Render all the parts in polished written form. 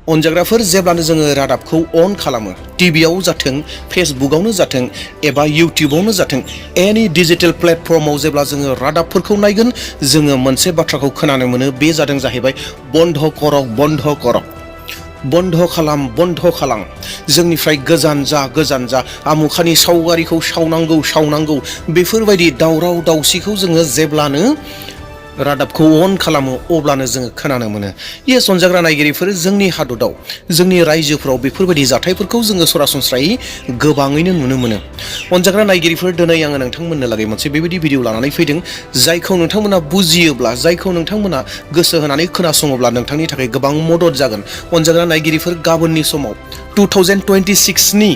अनजाग्राफोर जेब्लानो जोङो रादाबखौ अन खालामो टिभियाव जाथों फेसबुकआवनो जाथों एबा इउटिउबावनो जाथों एनि डिजिटेल प्लेटफर्माव जेब्ला जोङो रादाबफोरखौ नायगोन जोङो मोनसे बाथ्राखौ खोनानो मोनो बे जादों जाहैबाय बन्द कर बन्द खालाम जोंनिफ्राय गोजान जा आमुखानि सावगारिखौ सावनांगौ बेफोरबायदि दावराव दावसिखौ जोङो जेब्लानो रादाबखौ अन खालामो अब्लानो जोङो खोनानो मोनो येस अनजाग्रा नायगिरिफोर जोंनि हादराव जोंनि रायजोफोराव बेफोरबायदि जाथायफोरखौ जोङो सरासनस्रायै गोबाङैनो नुनो मोनो अनजाग्रा नायगिरिफोर दिनै आङो नोंथांमोननो लागै मोनसे बेबायदि भिडिअ लानानै फैदों जायखौ नोंथांमोना बुजियोब्ला जायखौ नोंथांमोना गोसो होनानै खोनासङोब्ला नोंथांनि थाखाय गोबां मदद जागोन अनजाग्रा नायगिरिफोर गाबोननि समाव 2026 नि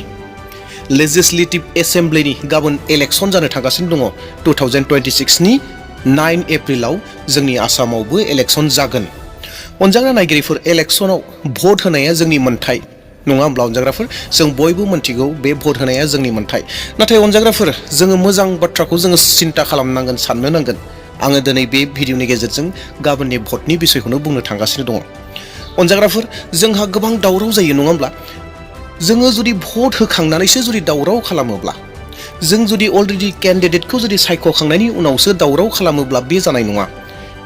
लेजिस्लेटिभ एसेम्ब्लिनि गाबोन इलेक्सन जानो थांगासिनो दङ 2026 नि 9 एप्रिलाव जोंनि आसामावबो इलेक्सन जागोन अनजाग्रा नायगिरिफोर इलेक्सनाव भट होनाया जोंनि मोन्थाय नङा होमब्ला अनजाग्राफोर जों बयबो मोनथिगौ बे भट होनाया जोंनि मोन्थाय नाथाय अनजाग्राफोर जोङो मोजां बाथ्राखौ जोङो सिन्ता खालामनांगोन साननो नांगोन आङो दिनै बे भिडिअनि गेजेरजों गाबोननि भटनि बिसयखौनो बुंनो थांगासिनो दङ अनजाग्राफोर जोंहा गोबां दावराव जायो नङा होमब्ला जोङो जुदि भट होखांनानैसो जुदि दावराव खालामोब्ला जों जुदि अलरेडि केन्डिडेटखौ जुदि सायख'खांनायनि उनावसो दावराव खालामोब्ला बे जानाय नङा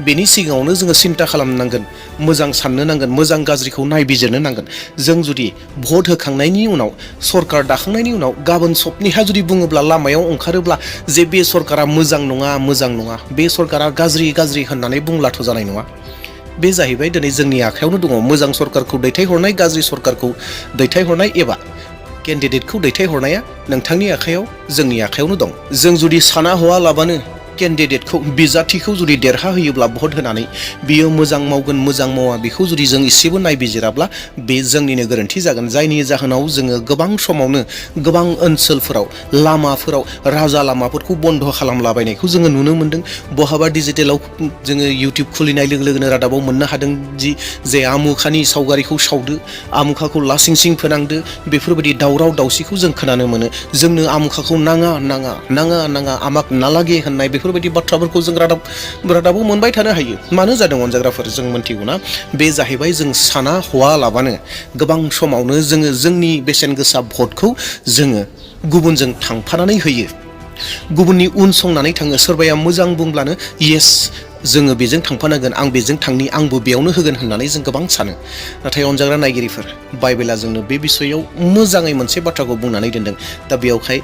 बेनि सिगाङावनो जोङो सिन्ता खालामनांगोन मोजां साननो नांगोन मोजां गाज्रिखौ नायबिजिरनो नांगोन जों जुदि भट होखांनायनि उनाव सरकार दाखांनायनि उनाव गाबोन सबनिहा जुदि बुङोब्ला लामायाव ओंखारोब्ला जे बे सरकारा मोजां नङा बे सरकारा गाज्रि होननानै बुंब्लाथ' जानाय नङा बे जाहैबाय दिनै जोंनि आखायावनो दङ मोजां सरकारखौ दैथायहरनाय गाज्रि सरकारखौ दैथायहरनाय एबा केन्डिडेटखौ दैथायहरनाया नोंथांनि आखायाव जोंनि आखायावनो दं जों जुदि साना हवा लाबानो केन्डिडेटखौ बिजाथिखौ जुदि देरहाहोयोब्ला भट होनानै बियो मोजां मावगोन मोजां मावा बेखौ जुदि जों एसेबो नायबिजिराब्ला बे जोंनिनो गोरोन्थि जागोन जायनि जाहोनाव जोङो गोबां समावनो गोबां ओनसोलफोराव लामाफोराव राजा लामाफोरखौ बन्द खालामलाबायनायखौ जोङो नुनो मोन्दों बहाबा डिजिटेलाव जोङो इउटिउब खुलिनाय लोगो लोगोनो रादाबाव मोननो हादों जे आमुखानि सावगारिखौ सावदो आमुखाखौ लासिं फोनांदो बेफोरबायदि दावराव दावसिखौ जों खोनानो मोनो जोंनो आमुखाखौ नाङा आमाक नालागे होननाय बेफोरबायदि बाथ्राफोरखौ जों रादाबाव मोनबाय थानो हायो मानो जादों अनजाग्राफोर जों मोनथिगौना बे जाहैबाय जों साना हवा लाबानो गोबां समावनो जोङो जोंनि बेसेन गोसा भटखौ जोङो गुबुनजों थांफानानै होयो गुबुननि उन संनानै थाङो सोरबाया मोजां बुंब्लानो येस जोङो बेजों थांफानांगोन आं बेजों थांनि आंबो बेयावनो होगोन होननानै जों गोबां सानो नाथाय अनजाग्रा नायगिरिफोर बाइबेला जोंनो बे बिसयाव मोजाङै मोनसे बाथ्राखौ बुंनानै दोनदों दा बेयावहाय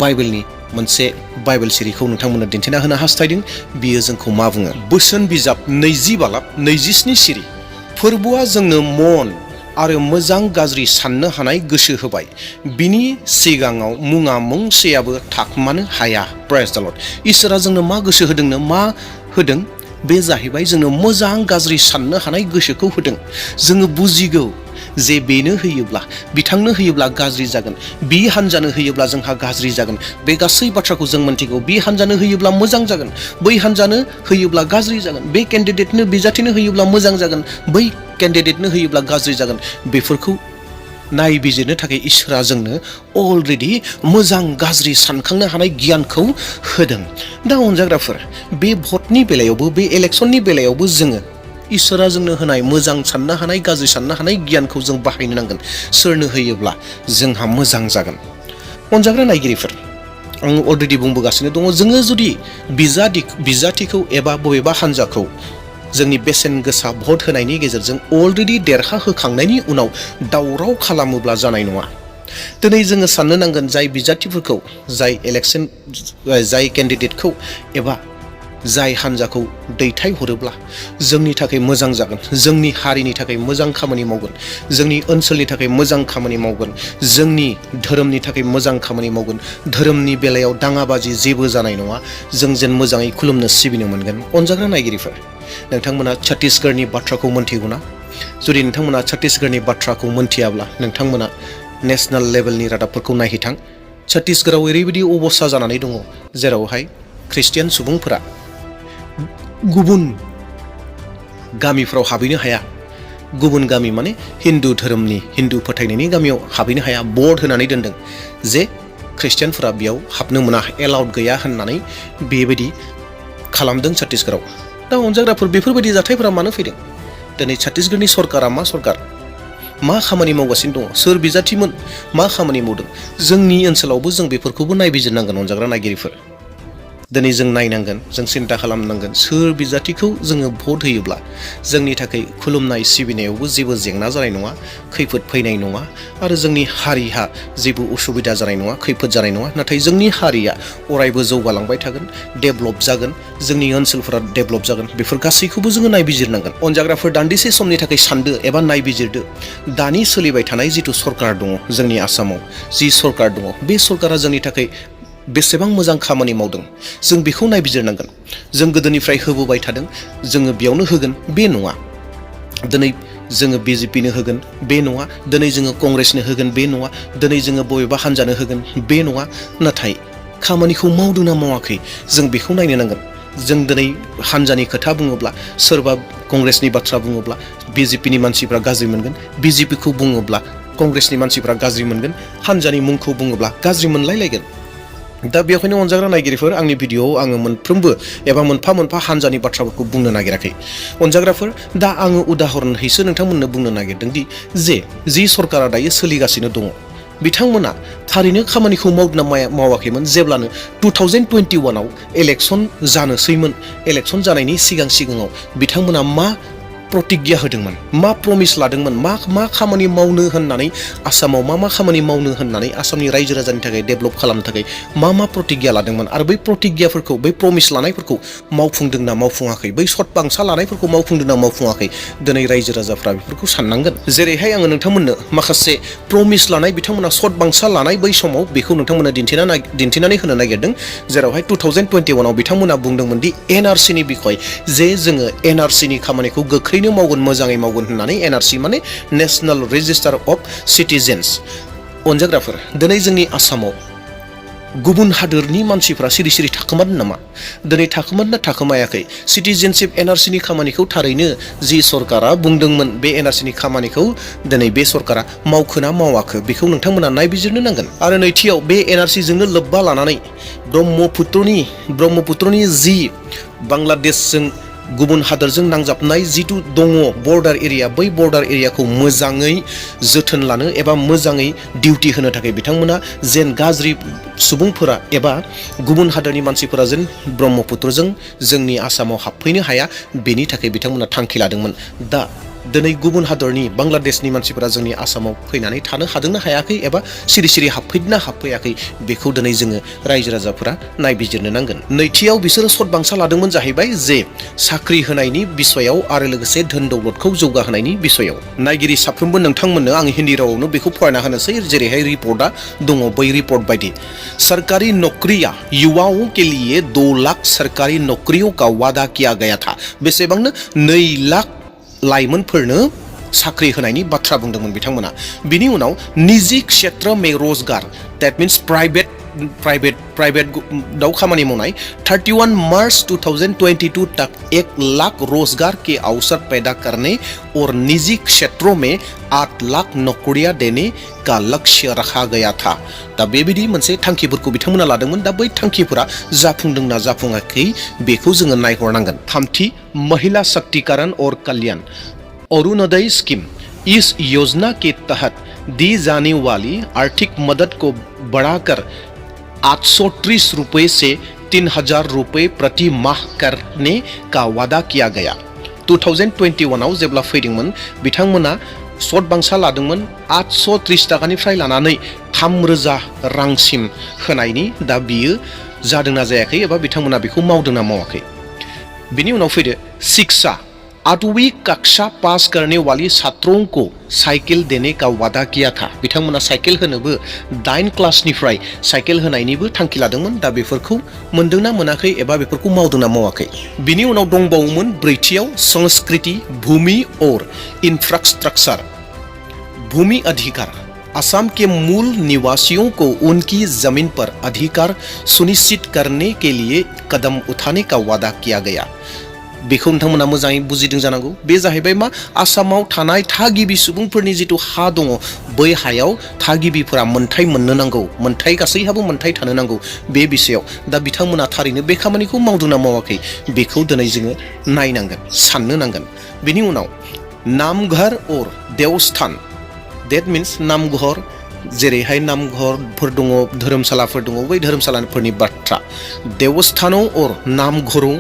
बाइबेलनि मोनसे बाइबेल सिरिखौ नोंथांमोननो दिन्थिना होनो हास्थायदों बियो जोंखौ मा बुङो बोसोन बिजाब 20 बालाब 27 सिरि फोरबोआ जोंनो मन आरो मोजां गाज्रि साननो हानाय गोसो होबाय बिनि सिगाङाव मुङा मुंसेयाबो थाखुमानो हाया प्रेज द लर्ड इसोरा जोंनो मा गोसो होदोंनो मा होदों बे जाहैबाय जोंनो मोजां गाज्रि साननो हानाय गोसोखौ होदों जोङो बुजिगौ जे बेनो होयोब्ला बिथांनो होयोब्ला गाज्रि जागोन बि हानजानो होयोब्ला जोंहा गाज्रि जागोन बे गासै बाथ्राखौ जों मोनथिगौ बि हानजानो होयोब्ला मोजां जागोन बै हानजानो होयोब्ला गाज्रि जागोन बे केन्डिडेटनो बिजाथिनो होयोब्ला मोजां जागोन बै केन्डिडेटनो होयोब्ला गाज्रि जागोन बेफोरखौ नायबिजिरनो थाखाय इसोरा जोंनो अलरेडि मोजां गाज्रि सानखांनो हानाय गियानखौ होदों दा अनजाग्राफोर बे भटनि बेलायावबो बे इलेक्सननि बेलायावबो जोङो इसोरा जोंनो होनाय मोजां साननो हानाय गाज्रि साननो हानाय गियानखौ जों बाहायनो नांगोन सोरनो होयोब्ला जोंहा मोजां जागोन अनजाग्रा नायगिरिफोर आं अलरेडि बुंबोगासिनो दङ जोङो जुदि बिजाथिखौ एबा बबेबा हानजाखौ जोंनि बेसेन गोसा भट होनायनि गेजेरजों अलरेडि देरहाहोखांनायनि उनाव दावराव खालामोब्ला जानाय नङा दिनै जोङो साननो नांगोन जाय बिजाथिफोरखौ जाय केन्डिडेटखौ एबा जाय हानजाखौ दैथायहरोब्ला जोंनि थाखाय मोजां जागोन जोंनि हारिनि थाखाय मोजां खामानि मावगोन जोंनि ओनसोलनि थाखाय मोजां खामानि मावगोन जोंनि धोरोमनि थाखाय मोजां खामानि मावगोन धोरोमनि बेलायाव दाङाबाजि जेबो जानाय नङा जों जेन मोजाङै खुलुमनो सिबिनो मोनगोन अनजाग्रा नायगिरिफोर नोंथांमोना छत्तीसगढ़नि बाथ्राखौ मोनथिगौना जुदि नोंथांमोना छत्तीसगढ़नि बाथ्राखौ मोनथियाब्ला नोंथांमोना नेशनेल लेभेलनि रादाबफोरखौ नायहैथां छत्तीसगढ़आव ओरैबायदि अबस्था जानानै दङ जेरावहाय ख्रिस्टियान सुबुंफोरा गुबुन गामिफ्राव हाबैनो हाया गुबुन गामि माने हिन्दु धोरोमनि हिन्दु फोथायनायनि गामियाव हाबैनो हाया बर्ड होनानै दोनदों जे ख्रिस्टियानफोरा बेयाव हाबनो मोना एलाउड गैया होननानै बेबायदि खालामदों छत्तीसगढ़आव दा अनजाग्राफोर बेफोरबायदि जाथायफोरा मानो फैदों दिनै छत्तीसगढ़नि सरकारा मा सरकार मा खामानि मावगासिनो दङ, सोर बिजाथिमोन, मा खामानि मावदों, जोंनि ओनसोलावबो जों बेफोरखौबो नायबिजिरनांगोन अनजाग्रा नायगिरिफोर। दिनै जों नायनांगोन, जों सिन्ता खालामनांगोन सोर बिजाथिखौ जोङो भट होयोब्ला जोंनि थाखाय खुलुमनाय सिबिनायावबो जेबो जेंना जानाय नङा, खैफोद फैनाय नङा आरो जोंनि हारिहा जेबो उसुबिदा जानाय नङा, खैफोद जानाय नङा। नाथाय जोंनि हारिया अरायबो जौगालांबाय थागोन, डेभेलप जागोन, जोंनि ओनसोलफोरा डेभेलप जागोन, बेफोर गासैखौबो जोङो नायबिजिरनांगोन। अनजाग्राफोर दान्दिसे समनि थाखाय सानदो एबा नायबिजिरदो दानि सोलिबाय थानाय जिथु सरकार दङ जोंनि आसामाव, जि सरकार दङ बे सरकारा जोंनि थाखाय बेसेबां मोजां खामानि मावदों जों बेखौ नायबिजिरनांगोन। जों गोदोनिफ्राय होबोबाय थादों, जोङो बेयावनो होगोन बे नङा। दिनै जोङो बिजेपिनो होगोन बे नङा, दिनै जोङो कंग्रेसनो होगोन बे नङा, दिनै जोङो बबेबा हान्जानो होगोन बे नङा। नाथाय खामानिखौ मावदों ना मावाखै जों बेखौ नायनो नांगोन। जों दिनै हान्जानि खोथा बुङोब्ला, सोरबा कंग्रेसनि बाथ्रा बुङोब्ला बिजेपिनि मानसिफ्रा गाज्रि मोनगोन, बिजेपिखौ बुङोब्ला कंग्रेसनि मानसिफ्रा गाज्रि मोनगोन, हान्जानि मुंखौ बुङोब्ला गाज्रि मोनलायलायगोन। दा बेखायनो अनजाग्रा नायगिरिफोर, आंनि भिडिअआव आङो मोनफ्रोमबो एबा मोनफा मोनफा हान्जानि बाथ्राफोरखौ बुंनो नागिराखै। अनजाग्राफोर, दा आङो उदाहरनहैसो नोंथांमोननो बुंनो नागिरदों दि जि सरकारा दायो सोलिगासिनो दङ बिथांमोना थारैनो खामानिखौ मावदोंना मावाखैमोन। जेब्लानो 2021आव इलेक्सन जानोसैमोन, इलेक्सन जानायनि सिगाङाव बिथांमोना मा प्रतिज्ञा होदोंमोन, मा प्रमिस लादोंमोन, मा खामानि मावनो होननानै, आसामाव मा खामानि मावनो होननानै, आसामनि रायजो राजानि थाखाय डेभेलप खालामनो थाखाय मा प्रतिज्ञा लादोंमोन आरो बै प्रतिज्ञाफोरखौ, बै प्रमिस लानायफोरखौ मावफुंदोंना मावफुङाखै, बै सर्ट बांसा लानायफोरखौ मावफुंदोंना मावफुङाखै, दिनै रायजो राजाफ्रा बेफोरखौ साननांगोन। जेरैहाय आङो नोंथांमोननो माखासे प्रमिस लानाय, बिथांमोना सर्ट बांसा लानाय बै समाव बेखौ नोंथांमोननो दिन्थिनानै होनो नागिरदों। जेरावहाय 2021आव बिथांमोना बुंदोंमोन दि एनआरसिनि बिखय, जे जोङो एनआरसिनि खामानिखौ गोख्रैनो मावगोन, मोजाङै मावगोन होननानै। एनआरसि माने नेशनेल रेजिस्टार अफ सिटिजेन्स। अनजाग्राफोर, दिनै जोंनि आसामाव गुबुन हादोरनि मानसिफ्रा सिरि सिरि थाखोमादों नामा? दिनै थाखोमादोंना थाखोमायाखै? सिटिजेनशिप एनआरसिनि खामानिखौ थारैनो जि सरकारा बुंदोंमोन बे एनआरसिनि खामानिखौ दिनै बे सरकारा मावखोना मावाखै बेखौ नोंथांमोना नायबिजिरनो नांगोन। आरो नैथियाव, बे एनआरसिजोंनो लोब्बा लानानै ब्रह्मपुत्रनि जि बांलादेशजों गुबुन हादोरजों नांजाबनाय जिथु दङ बर्डार एरिया, बै बर्डार एरियाखौ मोजाङै जोथोन लानो एबा मोजाङै डिउटि होनो थाखाय बिथांमोना जेन गाज्रि सुबुंफोरा एबा गुबुन हादोरनि मानसिफोरा जेन ब्रह्मपुत्रजों जोंनि आसामाव हाबफैनो हाया, बेनि थाखाय बिथांमोना थांखि लादोंमोन। दा दिनै गुबुन हादरनि बांलादेशनि मानसिफोरा जोंनि आसामाव फैनानै थानो हादोंना हायाखै एबा सिरि सिरि हाबफैदोंना हाबफैयाखै बेखौ दिनै जोङो रायजो राजाफोरा नायबिजिरनो नांगोन। नैथियाव बिसोरो सर्ट बांसा लादोंमोन जाहैबाय जे साख्रि होनायनि बिसयाव आरो लोगोसे धोन दौलतखौ जौगाहोनायनि बिसयाव। नायगिरि साफ्रोमबो नोंथांमोननो आं हिन्दी रावावनो बेखौ फरायना होनोसै, जेरैहाय रिपर्टआ दङ बै रिपर्ट बायदि। सरकारी नौकरियां युवाओं के लिए 2 लाख सरकारी नौकरियों का वादा किया गया था। बेसेबांनो 2 लाख लाइमोनफोरनो साख्रि होनायनि बाथ्रा बुंदोंमोन बिथांमोना। बिनि उनाव निजी क्षेत्र में रोजगार, दैट मीन्स प्राइवेट दाव खामानि मावनाय, 31 मार्च 2022 तक 1 लाख रोजगार के अवसर पैदा करने और निजी क्षेत्रों में 8 लाख नौकरियां देने का लक्ष्य रखा गया था। दा बेबायदि मोनसे थांखिफोरखौ बिथांमोना लादोंमोन। दा बै थांखिफोरा जाफुंदोंना जाफुङाखै बेखौ जोङो नायहरनांगोन। थामथि, महिला शक्तिकरण और कल्याण, अरुणोदय स्कीम। इस योजना के तहत दी जाने वाली आर्थिक मदद को बढ़ाकर 830 रुपए से 3000 रुपए प्रति माह करने का वादा किया गया। 2021आव जेब्ला फैदोंमोन बिथांमोना सर्ट बांसा लादोंमोन 830 टाकानिफ्राय लानानै 3000 रांसिम होनायनि। दा बियो जादोंना जायाखै एबा बिथांमोना बेखौ मावदोंना मावाखै। बिनि उनाव फैदो शिक्षा, 8वीं कक्षा पास करने वाली छात्रों को साइकिल देने का वादा किया था। बिथांमोना साइकेल होनोबो 9 क्लासनिफ्राय साइकेल होनायनिबो थांखि लादोंमोन। दा बेफोरखौ मोनदोंना मोनाखै एबा बेफोरखौ मावदोंना मावाखै। बिनि उनाव दंबावोमोन ब्रैथियाव संस्कृति, भूमि और इंफ्रास्ट्रक्चर। भूमि अधिकार, असम के मूल निवासियों को उनकी जमीन पर अधिकार सुनिश्चित करने के लिए कदम उठाने का वादा किया गया। बेखौ नोंथांमोना मोजाङै बुजिदों जानांगौ। बे जाहैबाय मा, आसामाव थानाय थागिबि सुबुंफोरनि जिथु हा दङ बै हायाव थागिबिफोरा मोन्थाय मोननो नांगौ, मोन्थाय गासैहाबो मोन्थाय थानो नांगौ बे बिषयाव। दा बिथांमोना थारैनो बे खामानिखौ मावदोंना मावाखै बेखौ दिनै जोङो नायनांगोन, साननो नांगोन। बिनि उनाव नामघर और देवस्थान, That means नामघर जेरैहाय नामघरफोर दङ धोरोमसालाफोर दङ बै धोरोमसालाफोरनि बाथ्रा देवस्थानों और नामघरों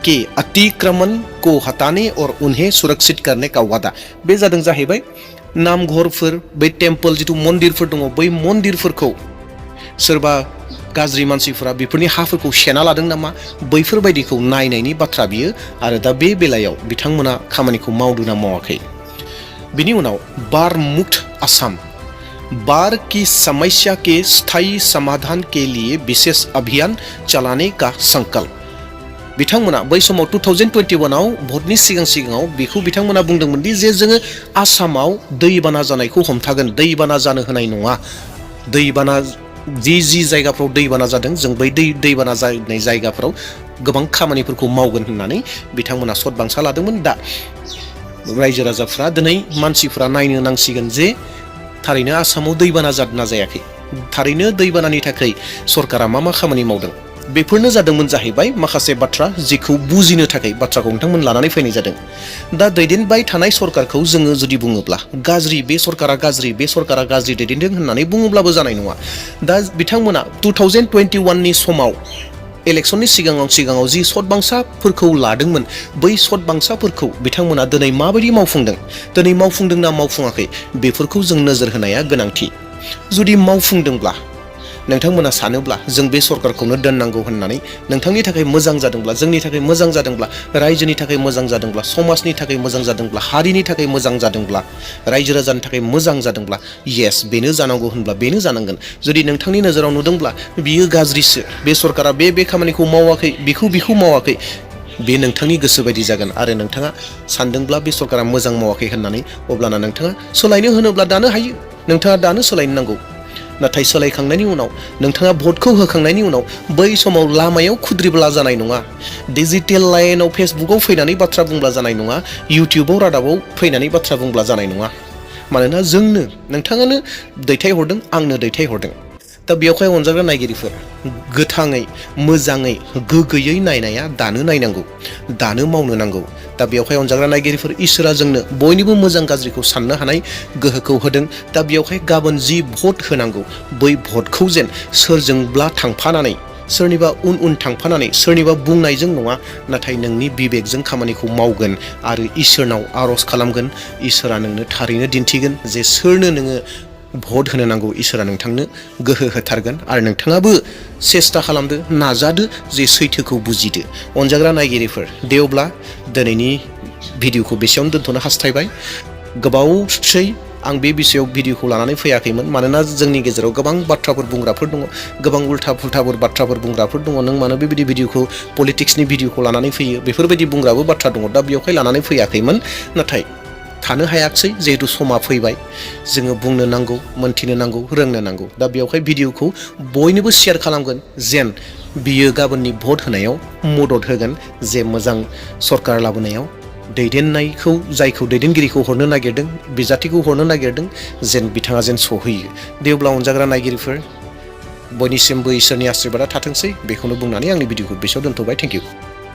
के अतिक्रमण को हटाने और उन्हें सुरक्षित करने का वादा बे जादों जाहैबाय नामघरफोर बै टेम्पल जितु मन्दिरफोर दङ बै मन्दिरफोरखौ सोरबा गाज्रि मानसिफोरा बेफोरनि हाफोरखौ सेना लादों नामा बैफोरबायदिखौ नायनायनि बाथ्रा बियो आरो दा बे बेलायाव बिथांमोना खामानिखौ मावदों ना मावाखै बिनि उनाव बार मुक्त आसाम बार की समस्या के स्थायी समाधान के लिए विशेष अभियान चलाने का संकल्प बिथांमोना बै समाव 2021 आव भटनि सिगाङाव बेखौ बिथांमोना बुंदोंमोन दि जे जोङो आसामाव दैबाना जानायखौ हमथागोन दैबाना जानो होनाय नङा दैबाना जि जायगाफ्राव दैबाना जादों जों बै दैबाना जानाय जायगाफ्राव गोबां खामानिफोरखौ मावगोन होननानै बिथांमोना सदबांसा लादोंमोन दा रायजो राजाफ्रा दिनै मानसिफ्रा नायनो नांसिगोन जे थारैनो आसामाव दैबाना जादोंना जायाखै थारैनो दैबानानि थाखाय सरकारा मा खामानि मावदों बेफोरनो जादोंमोन जाहैबाय माखासे बाथ्रा जिखौ बुजिनो थाखाय बाथ्राखौ नोंथांमोन लानानै फैनाय जादों दा दैदेनबाय थानाय सरकारखौ जोङो जुदि बुङोब्ला गाज्रि बे सरकारा गाज्रि दैदेनदों होननानै बुङोब्लाबो जानाय नङा दा बिथांमोना 2021 नि समाव इलेक्शननि सिगाङाव जि सदबांसाफोरखौ लादोंमोन बै सदबांसाफोरखौ बिथांमोना दिनै माबायदि मावफुंदों ना मावफुङाखै बेफोरखौ जों नोजोर होनाया गोनांथि जुदि मावफुंदोंब्ला नोंथांमोना सानोब्ला जों बे सरकारखौनो दोननांगौ होननानै नोंथांनि थाखाय मोजां जादोंब्ला जोंनि थाखाय मोजां जादोंब्ला रायजोनि थाखाय मोजां जादोंब्ला समाजनि थाखाय मोजां जादोंब्ला हारिनि थाखाय मोजां जादोंब्ला रायजो राजानि थाखाय मोजां जादोंब्ला येस बेनो जानांगौ होनब्ला बेनो जानांगोन जुदि नोंथांनि नोजोराव नुदोंब्ला बियो गाज्रिसो बे सरकारा बे खामानिखौ मावाखै बेखौ मावाखै बे नोंथांनि गोसो बायदि जागोन आरो नोंथाङा सानदोंब्ला बे सरकारा मोजां मावाखै होननानै अब्लाना नोंथाङा सोलायनो होनोब्ला दानो हायो नोंथाङा दानो सोलायनो नांगौ नाथाय सोलायखांनायनि उनाव नोंथाङा भटखौ होखांनायनि उनाव बै समाव लामायाव खुद्रिब्ला जानाय नङा डिजिटेल लाइनाव फेसबुकआव फैनानै बाथ्रा बुंब्ला जानाय नङा इउटिउबाव रादाबाव फैनानै बाथ्रा बुंब्ला जानाय नङा मानोना जोंनो नोंथाङानो दैथायहरदों आंनो दैथायहरदों दा बेयावहाय अनजाग्रा नायगिरिफोर गोथाङै मोजाङै गोगोयै नायनाया दानो नायनांगौ दानो मावनो नांगौ दा बेयावहाय अनजाग्रा नायगिरिफोर इसोरा जोंनो बयनिबो मोजां गाज्रिखौ साननो हानाय गोहोखौ होदों दा बेयावहाय गाबोन जि भट होनांगौ बै भटखौ जेन सोरजोंब्ला थांफानानै सोरनिबा उन थांफानानै सोरनिबा बुंनायजों नङा नाथाय नोंनि बिबेकजों खामानिखौ मावगोन आरो इसोरनाव आर'ज खालामगोन इसोरा नोंनो थारैनो दिन्थिगोन जे सोरनो नोङो भट होनो नांगौ इसोरा नोंथांनो गोहो होथारगोन आरो नोंथाङाबो सेस्था खालामदो नाजादो जे सैथोखौ बुजिदो अनजाग्रा नायगिरिफोर दे अब्ला दिनैनि भिडिअखौ बेसेयावनो दोनथ'नो हास्थायबाय गोबावसै आं बे बिषयाव भिडिअखौ लानानै फैयाखैमोन मानोना जोंनि गेजेराव गोबां बाथ्राफोर बुंग्राफोर दङ गोबां उल्था फुल्थाफोर बाथ्राफोर बुंग्राफोर दङ नों मानो बेबायदि भिडिअखौ पलिटिक्सनि भिडिअखौ लानानै फैयो बेफोरबायदि बुंग्राबो बाथ्रा दङ दा बेयावहाय लानानै फैयाखैमोन नाथाय थानो हायाखसै जिहेतु समा फैबाय जोङो बुंनो नांगौ मोनथिनो नांगौ रोंनो नांगौ दा बेयावहाय भिडिअखौ बयनोबो शेयार खालामगोन जेन बियो गाबोननि भट होनायाव मदद होगोन जे मोजां सरकार लाबोनायाव दैदेननायखौ जायखौ दैदेनगिरिखौ हरनो नागिरदों बिजाथिखौ हरनो नागिरदों जेन बिथाङा जेन सहैयो दे अब्ला अनजाग्रा नायगिरिफोर बयनिसिमबो इसोरनि आशीर्बादा थाथोंसै बेखौनो बुंनानै आंनि भिडिअखौ बेसेयाव दोनथ'बाय थेंक इउ